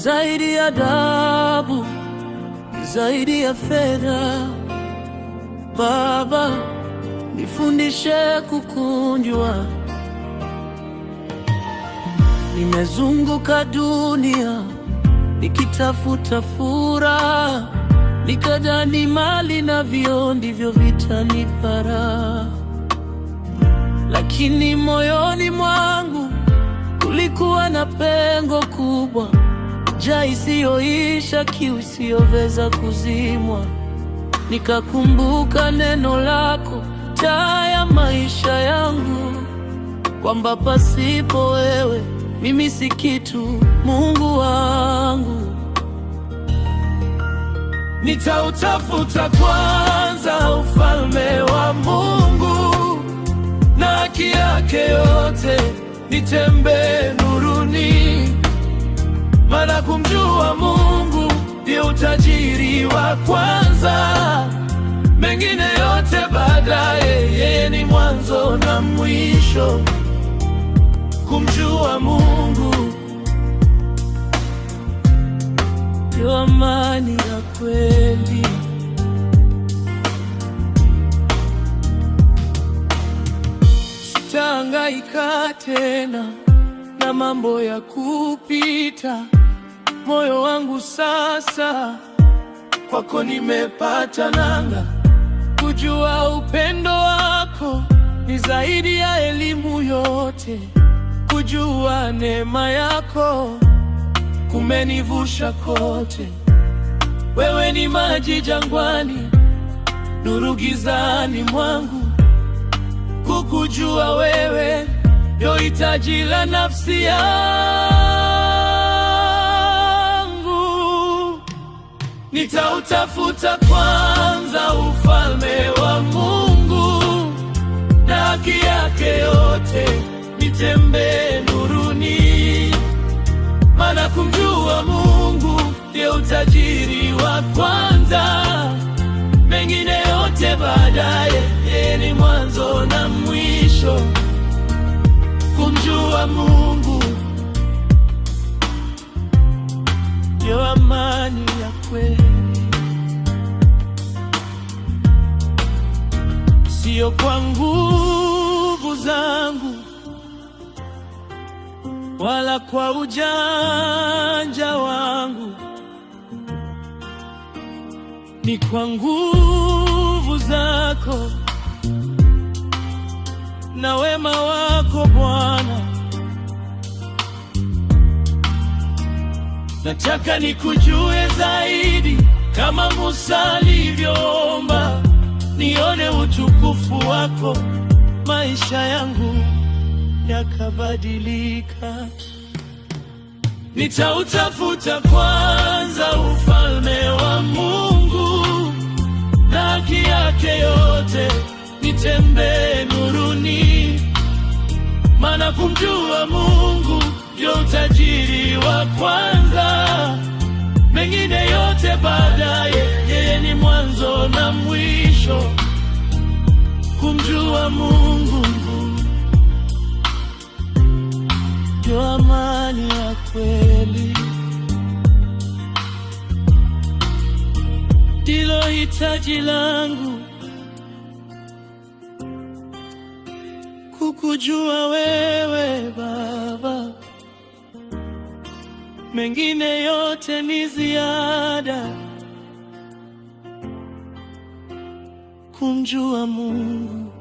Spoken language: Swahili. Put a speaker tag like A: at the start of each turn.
A: Zaidi ya dhahabu, zaidi ya fedha. Baba, nifundishe kukunjua. Nimezunguka dunia nikitafuta furaha, nikadhani mali navyo ndivyo vitanipa raha, lakini moyoni mwangu kulikuwa na pengo kubwa, njaa isiyoisha, kiu isiyoweza kuzimwa. Nikakumbuka neno lako, taa ya maisha yangu, kwamba pasipo wewe mimi si kitu, Mungu wangu.
B: Nitautafuta kwanza ufalme wa Mungu na haki yake yote, nitembee nuruni, maana kumjua Mungu ndio utajiri wa kwanza, mengine yote baadaye. Yeye ni mwanzo na mwisho. Kumjua Mungu
A: ndio amani ya kweli. Sitahangaika tena na mambo ya kupita, moyo wangu sasa
B: kwako nimepata nanga.
A: Kujua upendo wako ni zaidi ya elimu yote, kujua neema yako kumenivusha kote. Wewe ni maji jangwani, nuru gizani mwangu. Kukujua wewe ndio hitaji la nafsi yangu.
B: Nitautafuta kwanza ufalme wa Mungu na haki yake yote, nitembee nuruni, maana kumjua Mungu ndio utajiri wa kwanza, mengine yote baadaye. Yeye ni mwanzo na mwisho. Kumjua Mungu
A: ndio amani ya kweli, sio kwa nguvu zangu wala kwa ujanja wangu, ni kwa nguvu zako na wema wako Bwana.
B: Nataka nikujue zaidi kama Musa alivyoomba, nione utukufu wako,
A: maisha yangu yakabadilika.
B: Nitautafuta kwanza ufalme wa Mungu na haki yake yote, nitembee nuruni, maana kumjua Mungu ndio utajiri wa kwanza, mengine yote baadaye. Yeye ni mwanzo na mwisho.
A: Kumjua Mungu ndio amani ya kweli, ndilo hitaji langu, kukujua wewe Baba, mengine yote ni ziada. Kumjua Mungu